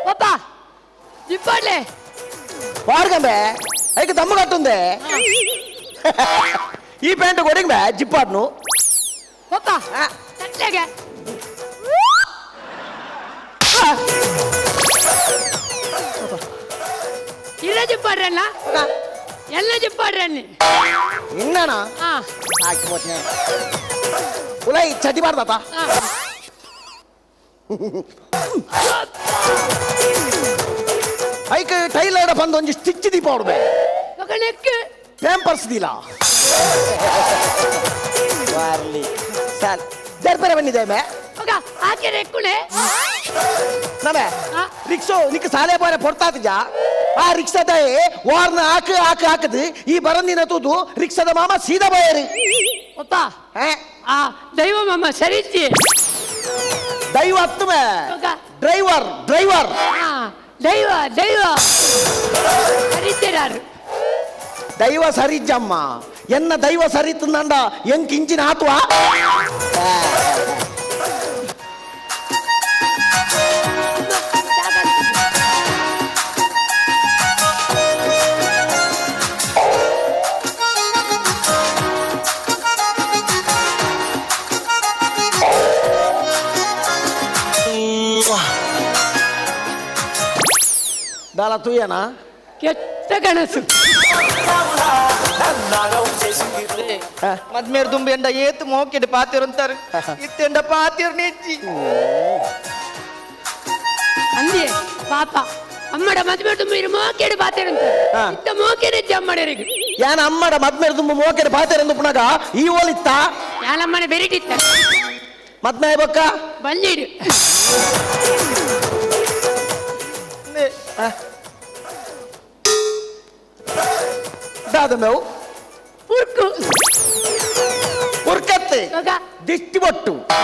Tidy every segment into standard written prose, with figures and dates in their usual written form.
Papa ಜಿಪ್ಪಾಡ್ಲೆ ಪಾಡ್ಗಂಬೆ ಐಕ್ ದಮ್ಮು ಕಟ್ಟುಂದೆ ಈ ಪ್ಯಾಂಟ್ ಕೊಡಿಂಗ್ ಬೇ ಜಿಪ್ಪಾಡ್ನು ಪಪ್ಪ ತಟ್ಲೆಗೆ ಇಲ್ಲ ಜಿಪ್ಪಾಡ್ರಲ್ಲ ಎಲ್ಲ ಜಿಪ್ಪಾಡ್ರನ್ನಿ ಇನ್ನಣ ಹಾ ಹಾಕಿ ಹೋತ್ನೆ ಉಲೈ ಚಟಿ ಮಾಡ್ದಾತ ಹಾ ಐಕ್ ಟೈಲರ್ ಬಂದು ಒಂಜಿ ಸ್ಟಿಚ್ ದೀಪ ಹೊಡ್ಬೆ ఒక ನೆಕ್ ಪ್ಯಾಂಪರ್ಸ್ ದಿಲ ವಾರ್ಲಿ ಸಾಲ್ ದರ್ಪರೆ ಬಂದಿದೆ ಮೇ ఒక ಆಕೆ ರೆಕ್ಕುಳೆ ನಮೆ ಆ. ರಿಕ್ಷೋ ನಿಕ್ ಸಾಲೆ ಬಾರೆ ಪೊರ್ತಾತಿಜ ಆ ರಿಕ್ಷಾದ ವಾರ್ನ ಹಾಕು ಹಾಕು ಹಾಕದು ಈ ಬರಂದಿನ ತೂದು ರಿಕ್ಷಾದ ಮಾಮ ಸೀದಾ ಬಾಯರಿ ಒಪ್ಪ ಆ ದೈವ ಮಾಮ ಸರಿತಿ ದೈವ ಹತ್ತುಮೆ ఒక ಡ್ರೈವರ್ ಡ್ರೈವರ್ ಆ, ದೈವ ದೈವ ಸರಿತಿರಾರು ದೈವ ಸರಿಜಮ್ಮ ಎನ್ನ ದೈವ ಸರಿ ತಿಂದಂಡ ಎಂಕ್ ಇಂಜಿನ್ ಆತ್ವಾ ದಾಲ ತೂಯನಾ ಕೆಟ್ಟ ಕನಸು ಮದ್ಮೇರ್ ದುಂಬಿ ಎಂಡ ಏತ್ ಮೋಕೆಡ್ ಪಾತಿರಂತಾರೆ ಇತ್ತೆಂಡ ಪಾತಿರ್ ನೆಜ್ಜಿ ಅಂದೆ ಪಾಪ ಅಮ್ಮಡ ಮದುವೆ ತುಂಬ ಇರು ಮೋಕೆಡು ಪಾತಿರಂತ ಹಾ. ಇತ್ತ ಮೋಕೆಡೆ ಅಮ್ಮಡರಿಗೆ ಯಾನ ಅಮ್ಮಡ ಮದ್ಮೇಲೆ ತುಂಬ ಮೋಕೆಡ್ ಪಾತೆರಂದು ಪುನಗ ಈ ಓಲಿತ್ತ ಯಾನಮ್ಮನೆ ಬೆರಿಟಿತ್ತ ಮದ್ಮೆ ಬೊಕ್ಕ ಬಂದಿಡು ದಾದ ಮೇವು ಪುರ್ಕು ಉರ್ಕತ್ತೆ ఒక ದಿಷ್ಟಿ ಬೊಟ್ಟು ಆ,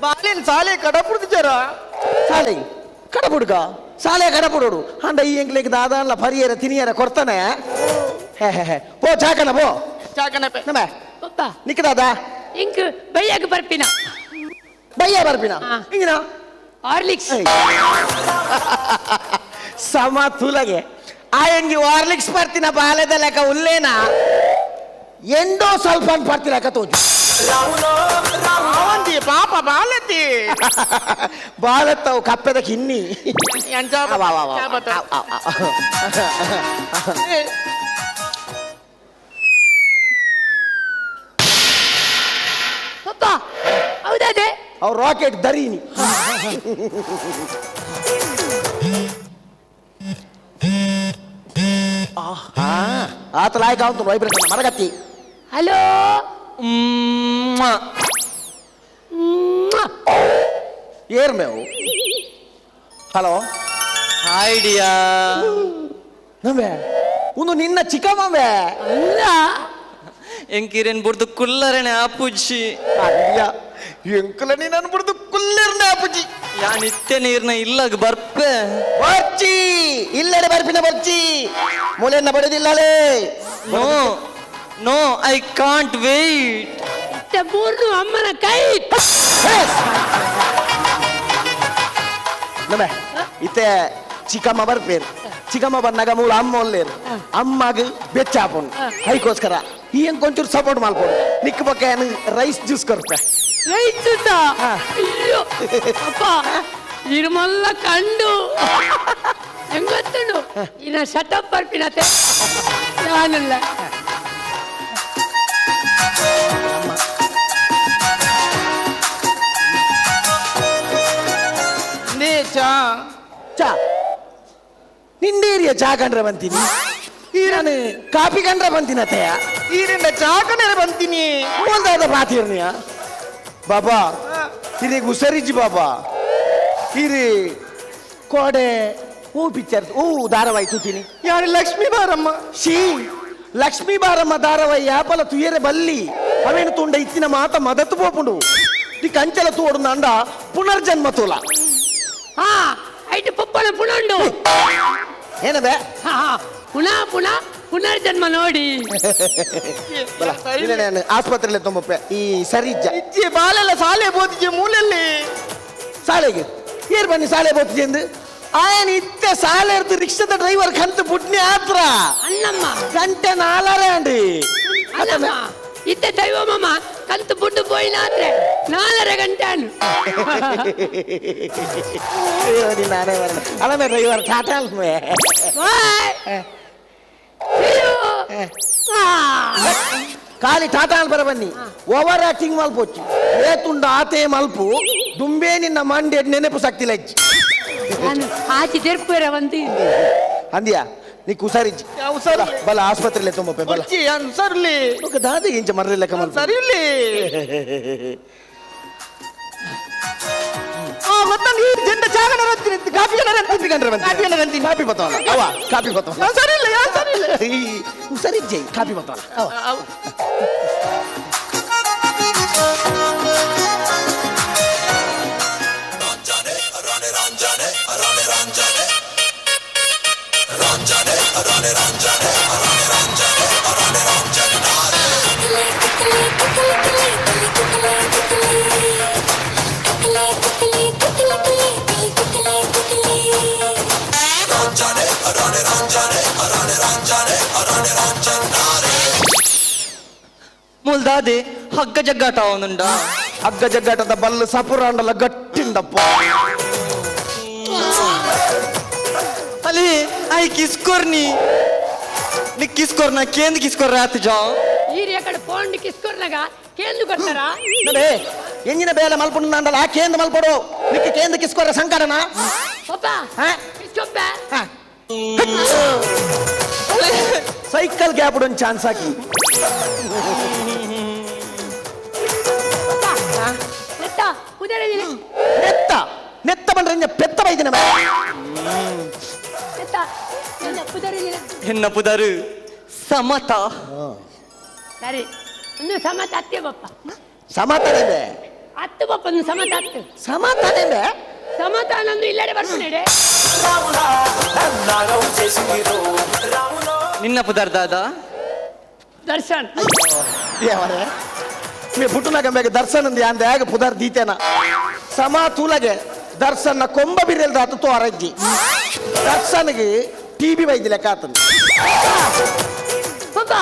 ಬಾಲಿನ್ ಸಾಲೆ ಕಡಪುಡ್ದಿಚಾರ ಸಾಲೆ ಕಡಪುಡ್ಕ ಸಾಲೆ ಕಡಪುಡೋಡು ಅಂಡ ಈ ಎಂಕ್ಲೆಗ್ ದಾದಾನ್ಲ ಪರಿಯರ ತಿನಿಯರ ಕೊಡ್ತಾನೆ ಹೇ ಹೇ ಹೇ ಪೋ ಚಾಕನ ಪೋ ಚಾಕನಪೆ ನಮೆ ಪಪ್ಪ ನಿಕ್ಕ ದಾದಾ ಇಂಕ್ ಬೈಯಾಗ ಬರ್ಪಿನ ಬಯ್ಯ ಬರ್ಪಿನ ಹಾ. ಹಿಂಗಿನ ಹಾರ್ಲಿಕ್ಸ್ ಸಮ ತುಲಗೆ ಆ ಎಂಗಿ ವಾರ್ಲಿಕ್ಸ್ ಬರ್ತಿನ ಬಾಲೆದ ಲೆಕ್ಕ ಉಲ್ಲೇನಾ ಎಂಡೋ ಸ್ವಲ್ಪ ಬರ್ತಿನ ಲೆಕ್ಕ ತೋಜು ಅವಂದಿ ಪಾಪ ಬಾಲತಿ ಬಾಲತ್ತವು ಕಪ್ಪೆದ ಕಿನ್ನಿ ಎಂಚ ಅವ, ಅವ, ಅವ, ಅವ, ಅವ, ಅವ. ಪಪ್ಪ ಹೌದಾದೆ ಅವ್ ರಾಕೆಟ್ ದರೀನಿ ಆತ ಲಾಯಕ ಅಂತ ವೈಬ್ರೇಷನ್ ಮರಗತ್ತಿ ಹಲೋ ಏರ್ ಮೇವು ಹಲೋ ಐಡಿಯಾ ನಮ್ಮೆ ಒಂದು ನಿನ್ನ ಚಿಕ್ಕಮ್ಮೆ ಅಲ್ಲ ಎಂಕಿರೇನ್ ಬುಡ್ದು ಕುಲ್ಲರಣೆ ಆಪುಜಿ ಅಯ್ಯ ಎಂಕಲ ನೀನು ಬಿಡ್ದು ಕುಲ್ಲರ್ನ ಅಪ್ಪುಜಿ ಯಾನ್ ಇತ್ತೆ ನೀರ್ನ ಇಲ್ಲಗ್ ಬರ್ಪೆ ಬರ್ಚಿ ಇಲ್ಲಡೆ ಬರ್ಪಿನ ಬರ್ಚಿ ಮೂಲೆಯನ್ನ ಬಡದಿಲ್ಲಲೇ no no I can't wait ಇತ್ತ ಮೂರ್ನು ಅಮ್ಮನ ಕೈ ನಮೆ ಇತ್ತೆ ಚಿಕ್ಕಮ್ಮ ಬರ್ಪೇರು ಚಿಕ್ಕಮ್ಮ ಬಂದಾಗ ಮೂಲ ಅಮ್ಮ ಒಲ್ಲೇರು ಅಮ್ಮಗ ಬೆಚ್ಚಾಪುನ್ ಅದಕ್ಕೋಸ್ಕರ ಈ ಹೆಂಗ್ ಕೊಂಚೂರು ಸಪೋರ್ಟ್ ಮಾಡ್ಕೊಡು ನಿಕ್ಕ ಪಕ್ಕ ಏನು ರೈಸ್ ಜ್ಯೂಸ್ ಕೊರ್ಪೆ ರೈಸುತ್ತ ಅಯ್ಯೋ ಅಪ್ಪ ಇರುಮಲ್ಲ ಕಂಡು ಹೆಂಗೊತ್ತುಂಡು ಇನ್ನ ಶಟಪ್ ಬರ್ಪಿನತೆ ನಾನಲ್ಲ ಚಾ ಚಾ ನಿಂಡೇರಿಯ ಚಾ ಕಂಡ್ರೆ ಬಂತೀನಿ ನಾನು ಕಾಫಿ ಕಂಡ್ರೆ ಬಂತೀನತ್ತೆಯ ಈರೆಂಡ ಚಾಕನೆರೆ ಬಂತೀನಿ ಒಂದಾದ ಬಾತಿರ್ನಿಯ ಬಾಬಾ ಹಿರಿಗೆ ಹುಷಾರಿಜ್ಜಿ ಬಾಬಾ ಹಿರಿ ಕೋಡೆ ಹೂ ಪಿಕ್ಚರ್ ಹೂ ಧಾರಾವಾಹಿ ತೂತೀನಿ ಯಾರು ಲಕ್ಷ್ಮೀ ಬಾರಮ್ಮ ಶೀ ಲಕ್ಷ್ಮೀ ಬಾರಮ್ಮ ಧಾರಾವಾಹಿ ಯಾಪಲ ತುಯರೆ ಬಲ್ಲಿ ಅವೇನು ತುಂಡ ಇತ್ತಿನ ಮಾತ ಮದತ್ತು ಪೋಪುಂಡು ಈ ಕಂಚಲ ತೋಡು ಅಂಡ ಪುನರ್ಜನ್ಮ ತೋಲ ಹಾ ಐಟು ಪಪ್ಪನ ಪುಣಂಡು ಏನಬೆ ಹಾ ಹಾ ಪುನಃ ಪುನಃ ಪುನರ್ಜನ್ಮ ನೋಡಿ. ಆಸ್ಪತ್ರೆಯಲ್ಲಿ ತುಂಬಪ್ಪೆ ಈ ಸರಿಜ್ಜ ಇಜ್ಜಿ ಬಾಲೆಲ್ಲ ಸಾಲೆ ಬೋತಿಜೆ ಮೂಲಲ್ಲಿ. ಸಾಲೆಗೆ ಏರ್ ಬನ್ನಿ ಸಾಲೆ ಬೋತಿಜೆ ಎಂದು ಆಯನ್ ಇತ್ತೆ ಸಾಲೆ ಇರ್ದು ರಿಕ್ಷಾದ ಡ್ರೈವರ್ ಕಂತು ಪುಟ್ನಿ ಆತ್ರ ಅಣ್ಣಮ್ಮ ಗಂಟೆ ನಾಲರೆ ಅಂಡಿ. ಅಲ್ಲಮ್ಮ ಇತ್ತೆ ದೈವ ಮಾಮ ಕಂತು ಪುಟ್ಟು ಪೋಯಿನಾದ್ರೆ 4.5 ಗಂಟೆ ಅನ್ನು. ಅಯ್ಯೋ ನಾನೇ ಬರಲ್ಲ ಅಲ್ಲ ಡ್ರೈವರ್ ಟಾಟಾ ಅಲ್ವೇ. ಬಾಯ್. ಖಾಲಿ ಟಾಟಾ ಅಲ್ಬರ ಬನ್ನಿ ಓವರ್ ಆಕ್ಟಿಂಗ್ ಮಲ್ಪೊಚ್ಚು ಏತುಂಡ ಆತೆ ಮಲ್ಪು ದುಂಬೆ ನಿನ್ನ ಮಂಡೆ ನೆನಪು ಶಕ್ತಿ ಲಜ್ಜಿ. ನಾನು ಆಚೆ ತೆರ್ಪುರ ಬಂದು ಅಂದ್ಯಾ ನೀ ಕುಸಾರಿಜ್ಜಿ ಹುಷಾರು. ಬಲ ಆಸ್ಪತ್ರೆಲೆ ತುಂಬಪ್ಪೆ ಬಲ. ಬೊಚ್ಚಿ ಯಾನ್ ಹುಷಾರುಲ್ಲಿ. ఒక దాది ಇಂಚ ಮರ್ರೆ ಲೆಕ್ಕ ಮಲ್ಪ ಸರಿ ಇಲ್ಲಿ. ಗೊತ್ತಂದು ಈ ಜಂಡ ಚಾಗಣ ರತ್ತೀನಿ ಕಾಫಿ ಗಣ ಕಾಫಿ ಗಂಡ್ರೆ ಬಂತಿ. ಕಾಫಿ ಗಣ ಬಂತೀನಿ. ಕಾಫಿ ಬತ್ತವಲ್ಲ ಅವ ಕಾಫಿ ಬತ್ತವಲ್ಲ. ಯಾನ್ ಸರಿ ಇಲ್ಲ ಯಾನ್ ಸರಿ ಇಲ್ಲ. ಈ ಹುಷಾರಿಜ್ಜಿ ಕಾಫಿ ಬತ್ತವಲ್ಲ ಅವ. ಮುಲ್ದಾದೆ ಹಗ್ಗ ಜಗ್ಗಾಟ ಅವನುಂಡ. ಹಗ್ಗ ಜಗ್ಗಾಟದ ಬಲ್ಲು ಸಪುರಾಂಡಲ ಗಟ್ಟಿಂಡಪ್ಪ. ಅಲ್ಲಿ I ಕಿಸ್ಕೊರ್ನಿ ನಿ ಕಿಸ್ಕೊರ್ನ ಕೇಂದ್ ಕಿಸ್ಕೊರ್ ರಾತ್ ಜಾವ್. ಈರಿ ಕಡೆ ಫೋನ್ ಕಿಸ್ಕೊರ್ನಾಗ ಕೇಂದು ಕೊಡ್ತಾರಾ? ನಡೆ ಎಂಜಿನ ಬೇಲೆ ಮಲ್ಪುಂಡಲ್ಲ ಆ ಕೇಂದ್ರ ಮಲ್ಪಡು ನಿಕ್ಕೆ ಕೇಂದ್ರ ಕಿಸ್ಕೊರ ಸಂಕಟನ. ಪಪ್ಪ ಕಿಸ್ಕೊಪ್ಪ. ಸೈಕಲ್ ಗ್ಯಾಪ್ ಒಂದು ಚಾನ್ಸ್ ಹಾಕಿ. ನೆತ್ತ ಉದರ ನೆತ್ತ ನೆತ್ತ ಬಂದ್ರೆ ಇಂಜ ಪೆತ್ತ ಬೈದಿನ ನೆತ್ತ ಉದರ. ಎನ್ನ ಪುದರು ಸಮತ. ಸರಿ ಒಂದು ಸಮತ ಅತ್ತೆ ಪಪ್ಪ. ಸಮತನೆ ಅತ್ತು ಪಪ್ಪ ಒಂದು ಸಮತ ಅತ್ತು. ಸಮತನೆ ಸಮತ ನಂದು ಇಲ್ಲಡೆ ಬರ್ತಾನೆ. ನಿನ್ನ ಪುದರ್ ದಾದಾ? ದರ್ಶನ್. ದೇವರೇ ಮೇ ಪುಟ್ಟನಾಗ ಮೇಗ ದರ್ಶನ್ ಅಂದ ಅಂದ ಯಾಗ ಪುದರ್ ದೀತೇನ ಸಮ ತೂಲಗೆ ದರ್ಶನ್ನ ಕೊಂಬ ಬಿರಿಯಲ್ ದಾತು ತೋರಜ್ಜಿ ದರ್ಶನ್ಗೆ ಟಿಬಿ ವೈದ್ಯ ಲೆಕ್ಕ ಆತನ. ಪಪ್ಪ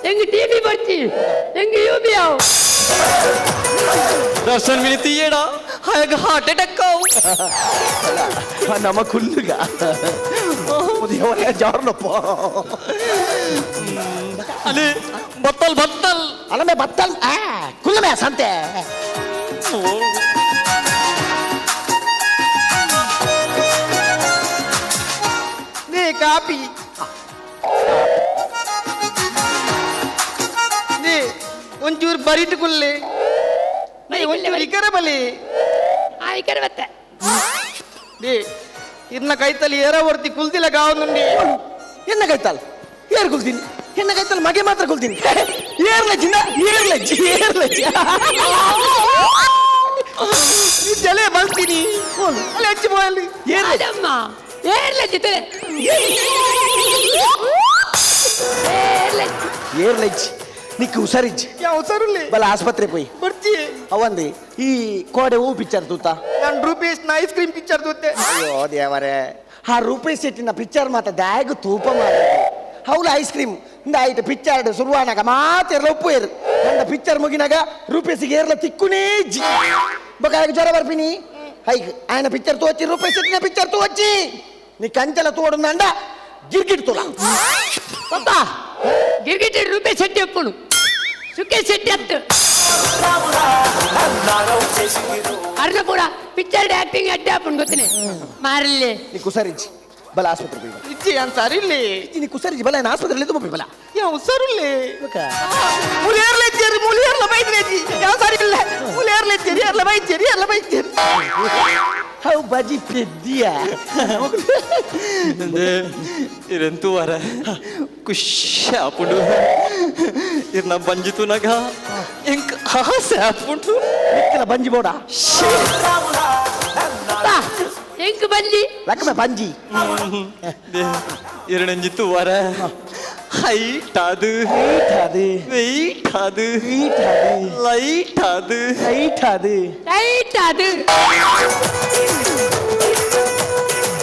ಹೆಂಗ್ ಟಿಬಿ ಬರ್ತಿ ಹೆಂಗ್ you B ಅವು. ದರ್ಶನ್ ಮಿನಿ ತೀಯಡ ಹಾಗ ಹಾರ್ಟ್ ಅಟ್ಯಾಕ್ ಅವು. ನಮ್ಮ ಕುಲ್ಲುಗ ದೇವರೇ ಜಾರ್ನಪ್ಪ. ಅಲ್ಲಿ ಬತ್ತಲ್ ಬತ್ತಲ್. ಅಲ್ಲಮೆ ಬತ್ತಲ್ ಆ ಕುಲ್ಲಮೆ ಸಂತೆ. ನೇ ಕಾಪಿ ನೇ ಒಂಚೂರು ಬರಿಟ್ ಕುಲ್ಲೆ ನೇ ಒಂಚೂರು ಇಕರ ಬಲಿ. ಆ ಇಕರ ಬತ್ತೆ. ನೇ ಇರ್ನ ಕೈತಲ್ಲಿ ಏರ ಹೊರ್ತಿ ಕುಲ್ತಿಲ್ಲ ಗಾವನುಂಡಿ. ಎನ್ನ ಕೈತಲ್ ಏರ್ ಕುಲ್ತೀನಿ ಎನ್ನ ಕೈತಲ್ ಮಗೆ ಮಾತ್ರ ಕುಲ್ತೀನಿ ಏರ್ಲಜ್ಜಿ ಏರ್ಲಜ್ಜಿ ಏರ್ಲಜ್ಜಿ. ನೀ ಜಲೆ ಬಲ್ತೀನಿ ಅಲ್ಲಿ ಹಚ್ಚಿ ಬೋಯಲ್ಲಿ. ಏರ್ಲಜ್ಜಿ ಅದಮ್ಮ ಏರ್ಲಜ್ಜಿ ತಲೆ ಏರ್ಲಜ್ಜಿ ಏರ್ಲಜ್ಜಿ ನಿಕ್ಕು ಹುಷಾರಿಜ್ಜಿ. ಯಾ ಹುಷಾರುಲ್ಲಿ. ಬಲ ಆಸ್ಪತ್ರೆ ಪೋಯಿ. ಬರ್ಚಿ. ಅವಂದಿ ಈ ಕೋಡೆ ಹೂ ಪಿಕ್ಚರ್ ತೂತ. ನಾನು ರೂಪೇಶ್ ನ ಐಸ್ ಕ್ರೀಮ್ ಪಿಕ್ಚರ್ ತೂತೆ. ಅಯ್ಯೋ ದೇವರೇ ಆ ರೂಪೇಶ್ ಶೆಟ್ಟಿನ ಪಿಕ್ಚರ್ ಮಾತ ದ್ಯಾಗ ತೂಪ ಮಾರ ಹೌಲ ಐಸ್ ಕ್ರೀಮ್ ಇಂದ ಆಯ್ತು ಪಿಕ್ಚರ್ ಶುರುವಾನಾಗ ಮಾತೆರ್ಲ ಒಪ್ಪು ಏರು ಅಂದ ಪಿಕ್ಚರ್ ಮುಗಿನಾಗ ರೂಪೇಶಿಗೆ ಏರ್ಲ ತಿಕ್ಕುನೇ ಜಿ ಬೊಕ ಜ್ವರ ಬರ್ಪಿನಿ ಹೈಕ್ ఆయన ಪಿಕ್ಚರ್ ತೋಚಿ ರೂಪೇಶ್ ಶೆಟ್ಟಿನ ಪಿಕ್ಚರ್ ತೋಚಿ ನೀ ಕಂಚಲ ತೋಡುಂದಂಡ ಗಿರ್ಗಿಟ್ ತುಲ. ಪಪ್ಪ ಗಿರ್ಗಿಟ್ ರೂಪೇಶ್ ಶೆಟ್ಟಿ ಒಪ್ಪುನು ಸುಖೇಶ್ ಶೆಟ್ಟಿ ಅತ್ತು ಅರ್ಣ ಪೂರ ಪಿಕ್ಚರ್ ಆಕ್ಟಿಂಗ್ ಅಡ್ಡೆ ಆಪುಂಡು ಗೊತ್ತನೆ ಮಾರಲ್ಲಿ. ನೀ ಕುಸರಿಜ್ಜಿ ಬಲ ಆಸ್ಪತ್ರೆ ಹೋಗಿ ಬಾ. ಇಜ್ಜಿ ಯಾನ್ ಸರಿ ಇಲ್ಲಿ. ನೀ ಕುಸರಿಜ್ಜಿ ಬಲ ಆಸ್ಪತ್ರೆಯಲ್ಲಿ ತುಂಬ ಬಲ. ಯಾ ಹುಷಾರುಲ್ಲಿ. ಮೂಲೇರ್ಲ ಇಜ್ಜೇರಿ ಮೂಲೇರ್ಲ ಬೈದ್ರಿ ಅಜ್ಜಿ ಯಾ ಸರಿ ಇಲ್ಲ ಮೂಲೇರ್ಲ ಇಜ್ಜೇರಿ ಏರ್ಲ ಬೈಜೇರಿ ಏರ್ಲ ಬೈಜೇರಿ. How ಬಜಿ ಪೆದ್ದಿಯ. ಇರೆಂತೂ ವರ ಖುಷಿ ಆಪುಂಡು ಇರ್ನ ಬಂಜಿ ತೂನಗ ಎಂಕ್ ಆಸೆ ಆಪುಂಡು. ನಿಕ್ಕಲ ಬಂಜಿ ಬೋಡ. ಪಪ್ಪ ಎಂಕ್ ಬಂಜಿ ಲಕ್ಕಮೆ ಬಂಜಿ. ಇರಣಂಜಿತ್ತು ವರ Height ಅದು, ಹೈಟ್ ಅದು, ವೆಯ್ಟ್ ಅದು, ವೆಯ್ಟ್ ಅದು, ಲೈಟ್ ಅದು, ಹೈಟ್ ಅದು, ಟೈಟ್ ಅದು.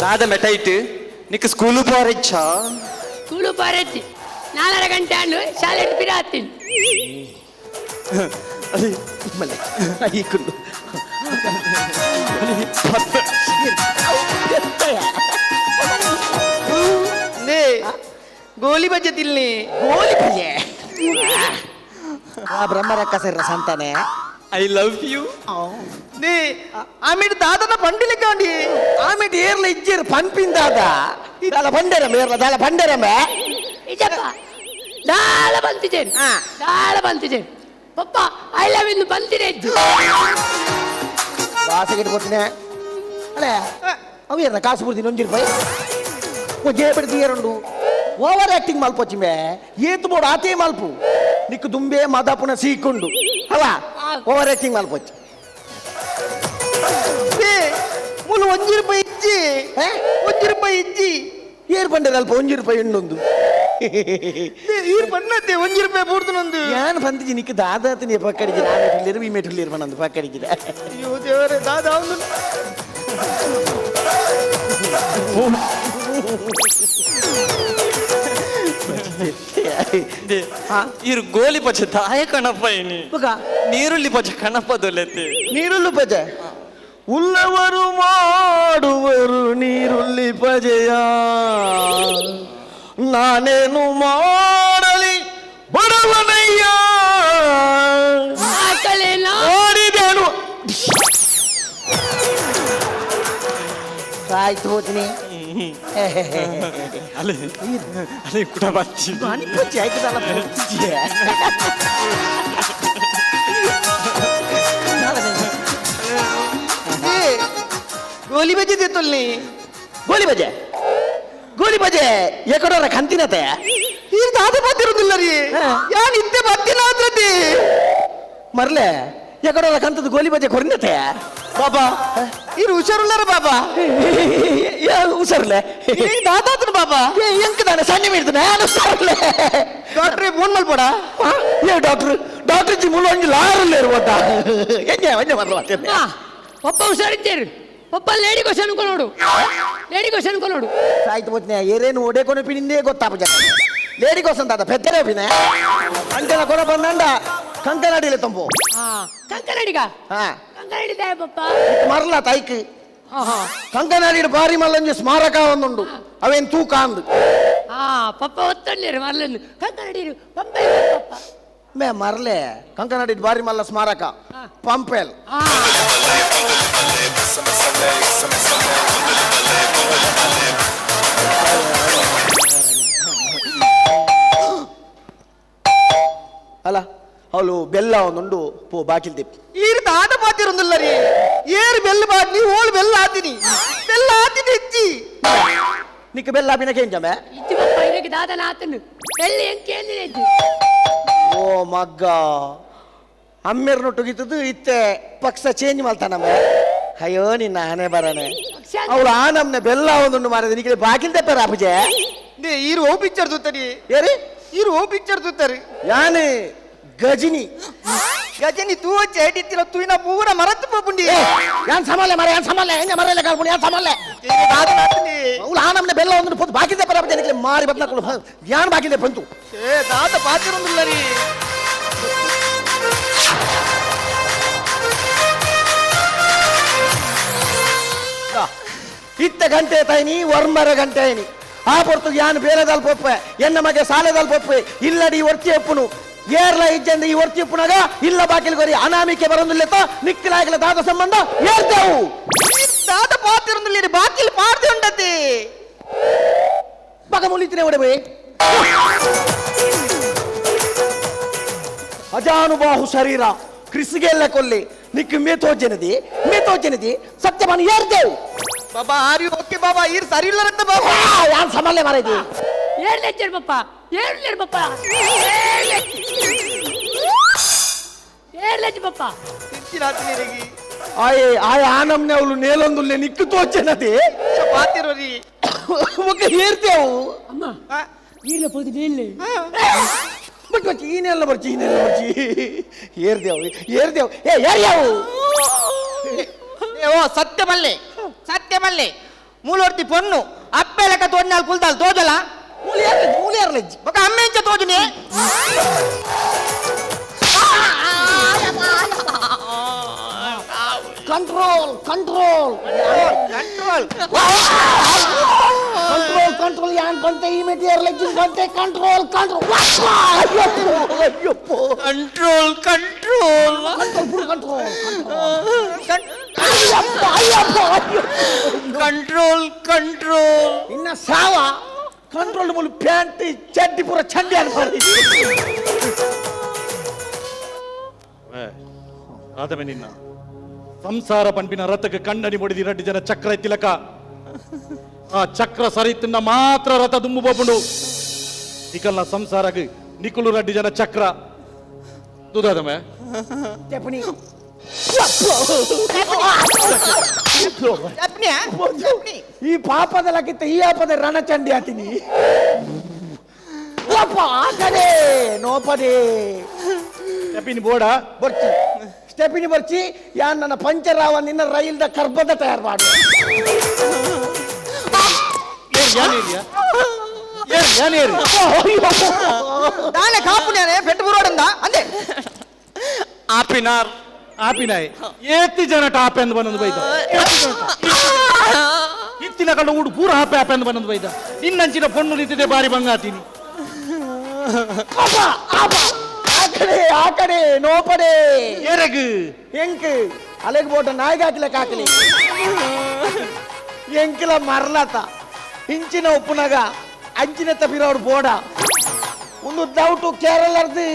ದಾದ ಮೆಟೈಟ್ ನಿಕ್ ಸ್ಕೂಲು ಪೋರೆಚ್ಚಾ? ಸ್ಕೂಲು ಪೋರೆಚ್ಚಿ 4.5 ಗಂಟೆ ಹಣ್ಣು ಶಾಲೆ ಪಿರಾತೀನಿ. ಮಲ್ಲೆ ಐಕುಂಡು. ನೇ ಗೋಲಿ ಬಜ್ಜೆ ತಿನ್ಲಿ. ಗೋಲಿ ಬಜೆ ಆ ಬ್ರಹ್ಮರಕ್ಕ ಸಂತಾನೆ. I love you. ನೇ ಆಮೇಲೆ ದಾದನ పండిಲೆಕ್ಕಾಂಡಿ. ಆಮೇಲೆ ಏರ್ಲ ಇಜ್ಜೇರು ಪಂಪಿಂದಾದ ದಾಲ ಬಂಡೆರಮ್ಮ ಏರ್ಲ ದಾಲ ಬಂಡೆರಮ್ಮ. ಇಜಪ್ಪ ದಾಳ ಬಂತಿದ್ದೇನೆ, ದಾಳ ಬಂತಿದ್ದೇನೆ ಪಪ್ಪ. I love ಇನ್ನು ಬಂತಿದೆ ಇದ್ದು. ವಾಸಗಿಟ್ಟು ಕೊಡ್ತೀನಿ ಅಲ್ಲೇ ಅವು ಏರ್ನ ಕಾಸು ಪೂರ್ತಿ ಒಂಜಿ ರೂಪಾಯಿ ಓ ಜೇ ಬಿಡ್ತಿ ಏರುಂಡು. ಓವರ್ ಆಕ್ಟಿಂಗ್ ಮಲ್ಪೊಚ್ಚಿಮೆ ಏತು ಬೋಡು ಆತೇ ಮಲ್ಪು ನಿಕ್ಕು ದುಂಬೆ ಮದಪುನ ಸೀಕೊಂಡು ಅಲ್ಲ ಓವರ್ ಆಕ್ಟಿಂಗ್ ಮಲ್ಪೊಚ್ಚಿ. ಮೂಲು ಒಂಜಿ ರೂಪಾಯಿ ಇಜ್ಜಿ, ಒಂಜಿ ರೂಪಾಯಿ ಇಜ್ಜಿ. ಏರ್ ಬಂಡೆ ಅಲ್ಪ ಒಂಜಿ ರೂಪಾಯಿ ಉಂಡೊಂದು. ಈರ್ ಬಣ್ಣತ್ತೆ ಒಂಜಿ ರೂಪಾಯಿ ಪೂರ್ತನೊಂದು. ಯಾನ್ ಬಂದಿಜಿ ನಿಕ್ಕು ದಾದಾತಿನಿ ಪಕ್ಕಡಿಜಿ ಆ ಮೇಟುಲ್ಲೇರು ಈ ಮೇಟುಲ್ಲೇರು ಬಂದು ಪಕ್ಕಡಿಜಿದ. ಅಯ್ಯೋ ದೇವರೇ, ದಾದ ಒಂದು ಇರು ಗೋಲಿ ಪಚ್ಚ ದಾಯ ಕಣಪ್ಪ ಇನಿ. ನೀರುಳ್ಳಿ ಪಚ್ಚ ಕಣಪ್ಪ ದೊಲೆತೆ. ನೀರುಳ್ಳಿ ಪಜೆ ಉಳ್ಳವರು ಮಾಡುವರು ನೀರುಳ್ಳಿ ಪಜೆಯ, ನಾನೇನು ಮಾಡಲಿ ಬಡವನಯ್ಯ. ಮಾಡಿದೇನು ಆಯ್ತು ಹೋಗ್ತೀನಿ. ಅಲೆ ಅಲೆ ಕುಡ ಬಚ್ಚಿ ಅನಿಪಚ್ಚಿ ಆಯ್ತದಲ್ಲ. ಗೋಲಿ ಬಜೆ ದೇತೊಲ್ಲಿ. ಗೋಲಿ ಬಜೆ ಗೋಲಿ ಬಜೆ ಎಕಡೋರ ಕಂತಿನತೆ. ಈರ್ ದಾದ ಬತ್ತಿರುದಿಲ್ಲ ರೀ. ಯಾನ್ ಇತ್ತೆ ಬತ್ತಿನ ಆತ್ರತಿ. ಮರ್ಲೆ ಎಕಡೋರ ಕಂತದ ಗೋಲಿ ಬಜೆ ಕೊರಿನತೆ. ಬಾಬಾ ಈರ್ ಹುಷಾರುಲ್ಲಾರ ಬಾಬಾ. ಹುಷಾರ್ಲೆ ದಾದಾತನ ಬಾಬಾ. ಎಂಕ ತಾನೆ ಸಣ್ಣ ಮೀಡ್ತಾನೆ ನಾನು ಹುಷಾರ್ಲೆ. ಡಾಕ್ಟ್ರೇ ಫೋನ್ ಮಲ್ಪಡ. ಏ doctor doctor G ಮುಳ್ಳು ಲಾರಲ್ಲೇ ಇರುವಂತ ಎಂಜೆ ಒಂಜೆ ಮರ್ಲ. ಪಪ್ಪ ಹುಷಾರಿದ್ದೇರು ಪಪ್ಪ. ಲೇಡಿ ಕ್ವಶನ್ ಕೊನೋಡು, ಲೇಡಿ ಕ್ವಶನ್ ಕೊನೋಡು. ಆಯ್ತು ಹೋತ್ನೆ ಏರೇನು ಒಡೆ ಕೊನಪಿನಿಂದೇ ಗೊತ್ತಾಪ ಜನ ಲೇಡಿ ಕೋಸನ್ ತಾತ ಪೆತ್ತರೆ ಪಿನ ಅಂತೆಲ್ಲ ಕೊಡ ಬಂದಂಡ ಕಂಕನಾಡಿಲೆ ತಂಪು. ಕಂಕನಾಡಿಗ? ಹಾ. ಕಂಕನಾಡಿ ದಾಯ ಪಪ್ಪ? ಮರ್ಲ ತೈಕ್ ಕಂಕನಾಡಿ ಬಾರಿ ಮಲ್ಲಂಜಿ ಸ್ಮಾರಕ ಒಂದುಂಡು ಅವೇನ್ ತೂಕ ಅಂದು. ಹಾ ಪಪ್ಪ ಒತ್ತೊಂಡೇರು ಮರ್ಲನ್ನು ಕಂಕನಾಡಿ ಪಂಪೆ ಪಪ್ಪ. ಮೇ ಮರ್ಲೆ ಕಂಕನಾಡಿ ಬಾರಿ ಮಲ್ಲ ಸ್ಮಾರಕ ಪಂಪೆಲ್. ಅಲ್ಲ ಅವಳು ಬೆಲ್ಲ ಒಂದುಂಡು ಪೋ ಬಾಕಿಲ್ ದಿಪ್. ಈರ್ ದಾದ ಪಾತಿರುಂದಿಲ್ಲ ರೀ. ಏರು ಬೆಲ್ಲ ಬಾಡ್ನಿ ಓಳು ಬೆಲ್ಲ ಆತೀನಿ ಬೆಲ್ಲ ಆತೀನಿ ಹೆಚ್ಚಿ. ನಿಕ್ಕ ಬೆಲ್ಲ ಬಿನಕ್ಕೆ ಎಂಜಮೆ ಇಜ್ಜಿ ಪಪ್ಪ ಇದಕ್ಕೆ ದಾದನ ಆತನು ಬೆಲ್ಲ ಎಂಕೆ ಹೆಚ್ಚು. ಓ ಮಗ್ಗ ಅಮ್ಮೇರ್ ನೊಟ್ಟುಗಿತ್ತದು ಇತ್ತೆ ಪಕ್ಷ ಚೇಂಜ್ ಮಾಡ್ತಾನಮ್ಮ. ಅಯ್ಯೋ ನಿನ್ನ ಆನೆ ಬರನೆ ಅವಳು ಆ ನಮ್ನೆ ಬೆಲ್ಲ ಒಂದುಂಡು ಮಾರಿದ ನಿಕ್ಕೆ ಬಾಕಿಲ್ ತೆಪ್ಪರ ಅಪುಜೆ. ಈರು ಓ ಪಿಕ್ಚರ್ ತೂತರಿ. ಏರಿ ಈರು ಓ ಪಿಕ್ಚರ್ ತೂತರಿ. ಯಾನೆ ಗಜಿನಿ ಗಜನಿ ತೂ ಚೇಟಿತ್ತಿನ ತೂಯಿನ ಪೂರ ಮರತ್ತು ಪೋಪುಂಡಿ. ಯಾನ್ ಸಮಾಲೆ ಮರ ಯಾನ್ ಸಮಾಲೆ ಹೆಂಗ ಮರಲ್ಲ ಕಾಲ್ಪುಂಡಿ ಯಾನ್ ಸಮಾಲೆ. ಅವಳು ಆ ನಮ್ನೆ ಬೆಲ್ಲ ಒಂದುಂಡು ಪೋದು ಬಾಕಿಲ್ ತೆಪ್ಪರ ಅಪುಜೆ ನಿಕ್ಕೆ ಮಾರಿ ಬದ್ನಕ್ಕಳು ಯಾನ್ ಬಾಕಿಲ್ ಬಂತು. ಏ ದಾದ ಪಾತಿರುಂದಿಲ್ಲ ರೀ. ಇತ್ತ ಗಂಟೆ ತಾಯಿನಿ ವರ್ಮರ ಗಂಟೆ ಐನಿ ಆ ಪೊರ್ತು ಯಾನ್ ಬೇರೆದಾಲ್ ಪೊಪ್ಪೆ ಎನ್ನ ಮಗೆ ಸಾಲೆದಾಲ್ ಪೊಪ್ಪೆ ಇಲ್ಲಡಿ ಒರ್ತಿ ಒಪ್ಪುನು ಏರ್ಲ ಇಜ್ಜಂದ ಈ ಒರ್ತಿ ಒಪ್ಪುನಾಗ ಇಲ್ಲ ಬಾಕಿಲ್ ಗೊರಿ ಅನಾಮಿಕೆ ಬರೊಂದಿಲ್ಲತ್ತ ನಿಕ್ಕಲಾಗಿಲ್ಲ ದಾದ ಸಂಬಂಧ ಏರ್ತೇವು. ದಾದ ಪಾತಿರುಂದಿಲ್ಲ ಬಾಕಿಲ್ ಪಾಡ್ದೆ ಉಂಡತಿ. ಮಗ ಮುಲಿತಿನೇ ಒಡೆ ಅಜಾನುಬಾಹು ಶರೀರ ಕ್ರಿಸ್ಗೆಲ್ಲ ಕೊಲ್ಲಿ ನಿಕ್ಕು ಮೇತೋಜನದಿ ಮೇತೋಜನದಿ ಸತ್ಯಮಾನ ಏರ್ತೇವು. ಬಾಬಾ are you okay ಬಾಬಾ? ಈರ್ ಸರಿ ಇಲ್ಲರಂತ ಬಾಬಾ. ಯಾನ್ ಸಮಾಲೆ ಮಾರೈತಿ. ಏರ್ಲೆಚ್ಚರು ಪಪ್ಪ ಏರ್ಲೇರು ಪಪ್ಪ ಏರ್ಲೆಚ್ಚು ಪಪ್ಪ. ಆಯೆ ಆಯ ಆನಮ್ನೆ ಅವಳು ನೇಲೊಂದುಲ್ಲೆ ನಿಕ್ಕು ತೋಚನದಿ ಪಾತಿರೋರಿ ಒಕ್ಕ ಏರ್ತೇವು. ಅಮ್ಮ ನೀರ್ಲ ಪೋದು ನೀರ್ಲೆ. ಬಟ್ ಬಚ್ಚಿ ಈನೆಲ್ಲ ಬರ್ಚಿ, ಈನೆಲ್ಲ ಬರ್ಚಿ. ಏರ್ದೇವು ಏರ್ದೇವು, ಏ ಏರ್ಯಾವು. ಓ ಸತ್ಯ ಬಲ್ಲೆ, ಸತ್ಯ ಬಲ್ಲೆ. ಮೂಲೊರ್ತಿ ಪೊಣ್ಣು ಅಪ್ಪೆ ಲೆಕ್ಕ ತೋಡ್ನಾಲ್ ಕುಲ್ದಾಲ್ ತೋಜಲ. ಮೂಲೆ ಏರ್ಲಜ್ಜಿ, ಮೂಲೆ ಏರ್ಲಜ್ಜಿ. ಬೊಕ ಅಮ್ಮೆ ಇಂಚ ತೋಜುನಿ. Control control control control control. ಯಾನ್ ಬಂತೆ ಈ ಮೆಟಿ ಏರ್ಲಜ್ಜಿ ಬಂತೆ. Control control. Ayyappa. Control control control ಪುರ್ control. Ayyappa Ayyappa Ayyappa. Control control. ಇನ್ನ ಸಾವ ಕಂಟ್ರೋಲ್ ಮುಲು ಪ್ಯಾಂಟ್ ಚಡ್ಡಿ ಪೂರ ಚಂಡಿ ಅನ್ಪಾಡಿ. ಆದಮೆ ನಿನ್ನ ಸಂಸಾರ ಪಂಪಿನ ರಥಕ್ಕೆ ಕಣ್ಣನಿ ಮುಡಿದಿ ರಡ್ಡಿ ಜನ ಚಕ್ರ ತಿಲಕ. ಆ ಚಕ್ರ ಸರಿತಿಂದ ಮಾತ್ರ ರಥ ದುಂಬು ಬೋಪುಂಡು. ನಿಕಲ್ನ ಸಂಸಾರಕ್ಕೆ ನಿಕುಲು ರಡ್ಡಿ ಜನ ಚಕ್ರ ದುದಾದಮೆ. ಚಪನಿ. ಚಪ್ನಿಯಾ? ಚಪ್ನಿ. ಈ ಪಾಪದ ಲಕ್ಕಿತ್ತ ಈ ಆಪದ ರಣಚಂಡಿ ಆತೀನಿ. ಅಪ್ಪ, ಆ ಕಡೆ ನೋಪದೆ. ಚಪಿನಿ ಬೋಡ. ಬರ್ಚಿ ಸ್ಟೆಪಿನಿ ಬರ್ಚಿ. ಯಾನ್ ನನ್ನ ಪಂಚರಾವ ನಿನ್ನ ರೈಲ್ದ ಕರ್ಬದ ತಯಾರು ಮಾಡು. ಏರ್ ಯಾನ್ ಏರಿಯಾ, ಏರ್ ಯಾನ್ ಏರಿ. ದಾನೆ ಕಾಪುನ್ಯಾನೆ ಪೆಟ್ಟು ಬುರೋಡಂದ ಅಂದೆ. ಆಪಿನಾರ್. ಆಪಿನಾಯ್ ಏತಿ ಜನ ಟಾಪ್ ಎಂದು ಬಂದೊಂದು ಬೈದ. ಇತ್ತಿನ ಕಂಡ ಊಡು ಪೂರ ಆಪೆ ಆಪೆ ಎಂದು ಬಂದೊಂದು ಬೈದ. ನಿನ್ನಂಚಿನ ಪೊಣ್ಣು ನಿಂತಿದೆ ಬಾರಿ ಬಂಗಾತೀನಿ. ಅಪ್ಪ, ಅಪ್ಪ, ಆ ಕಡೆ ಆ ಕಡೆ ನೋಪಡೆ. ಏರಗು. ಎಂಕ್ ಅಲೆಗ್ ಬೋಟ ನಾಯಿಗೆ ಹಾಕ್ಲಿಕ್ಕೆ ಹಾಕಲಿ. ಎಂಕಿಲ ಮರ್ಲತ ಇಂಚಿನ ಉಪ್ಪುನಗ ಅಂಚಿನ ತಪ್ಪಿರೋರು ಬೋಡ. ಒಂದು ಡೌಟು ಕೇರಳರ್ದು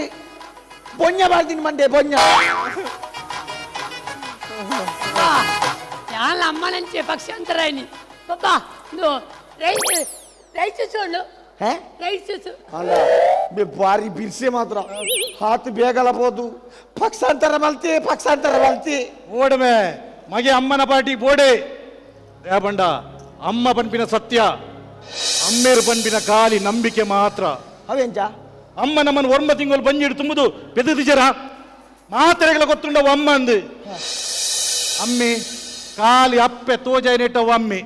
ಬೊಂಜ ಮಾಡ್ತೀನಿ ಮಂಡೆ ಬೊಂಜ. ಯಾನ್ ಅಮ್ಮನಂಚೆ ಪಕ್ಷಾಂತರ ಪಪ್ಪ నువ్వు రైస్ రైಸ್ చూడు. ಹೇ? ರೈಸ್. ಅಲ್ಲ ಬೆ ಬಾರಿ ಬಿರ್ಸೆ ಮಾತ್ರ ಹಾತು ಬೇಗಲ ಬೋದು. ಪಕ್ಷಾಂತರ ಮಲ್ತಿ, ಪಕ್ಷಾಂತರ ಮಲ್ತಿ. ಓಡಮೆ ಮಗೆ ಅಮ್ಮನ ಪಾಟಿ ಬೋಡೆ ದೇಬಂಡ. ಅಮ್ಮ ಪನ್ಪಿನ ಸತ್ಯ, ಅಮ್ಮೇರು ಪನ್ಪಿನ ಖಾಲಿ ನಂಬಿಕೆ ಮಾತ್ರ. ಅವೆಂಚ? ಅಮ್ಮ ನಮ್ಮನ್ನು ಒರ್ಮ ತಿಂಗಳು ಬಂಜಿಡು ತುಂಬುದು ಬೆದದಿಜರ ಮಾತ್ರೆಗಳ ಗೊತ್ತುಂಡವು ಅಮ್ಮ ಅಂದು. ಅಮ್ಮಿ ಖಾಲಿ ಅಪ್ಪೆ ತೋಜಾಯನಿಟ್ಟವು ಅಮ್ಮಿ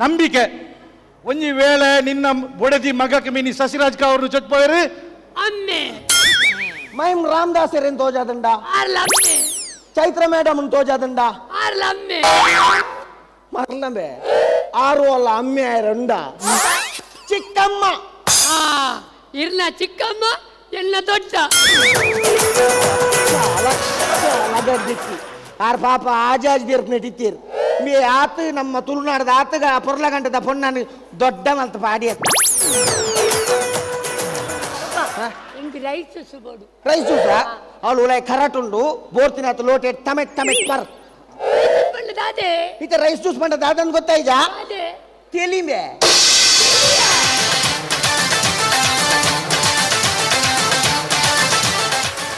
ನಂಬಿಕೆ. ಒಂಜಿ ವೇಳೆ ನಿನ್ನ ಬೊಡೆದಿ ಮಗಕ್ಕೆ ಮಿನಿ ಶಶಿರಾಜ್ ಅವರು ಚೊಟ್ಪೋಯರು. ಅಮ್ಮೆ. ಮೈಮ್ ರಾಮದಾಸರೇನ್ ತೋಜಾದಂಡ? ಆರ್ಲ ಅಮ್ಮೆ. ಚೈತ್ರ ಮೇಡಮ್ ತೋಜಾದಂಡ? ಆರ್ಲ ಅಮ್ಮೆ. ಮರ್ಲಂಬೆ ಆರು ಅಲ್ಲ ಅಮ್ಮೆ ರಂಡ ಚಿಕ್ಕಮ್ಮ. ಆ ಇರ್ನ ಚಿಕ್ಕಮ್ಮ ಎನ್ನ ದೊಡ್ಡ. ಗಡ್ಡಿತ್ತಿ ಆರ್ ಪಾಪ ಆಜಾಜ್ ತೀರ್ಪು ನೆಟ್ಟಿತ್ತೀರ್. ಮೇ ಆತ ನಮ್ಮ ತುಳುನಾಡದ ಆತಗ ಪೊರ್ಲಗಂಟದ ಪೊಣ್ಣನು ದೊಡ್ಡ ಮಲ್ತ ಪಾಡಿ. ಇಂಕ್ ರೈಸ್ ಸುಬೋಡು. ರೈಸ್ ಜ್ಯೂಸ ಅವಳು ಉಲಾಯ್ ಕರಟ್ ಉಂಡು ಬೋರ್ತಿನ ಆತ ಲೋಟೆ ಟಮೆಟ್ ಟಮೆಟ್ ಪರ್. ದಾದೆ? ಈತ ರೈಸ್ ಜ್ಯೂಸ್ ಪಂಡ ದಾದನ್ ಗೊತ್ತಾಯ್ಜಾ? ಅದೇ. ತೆಲಿಮೆ.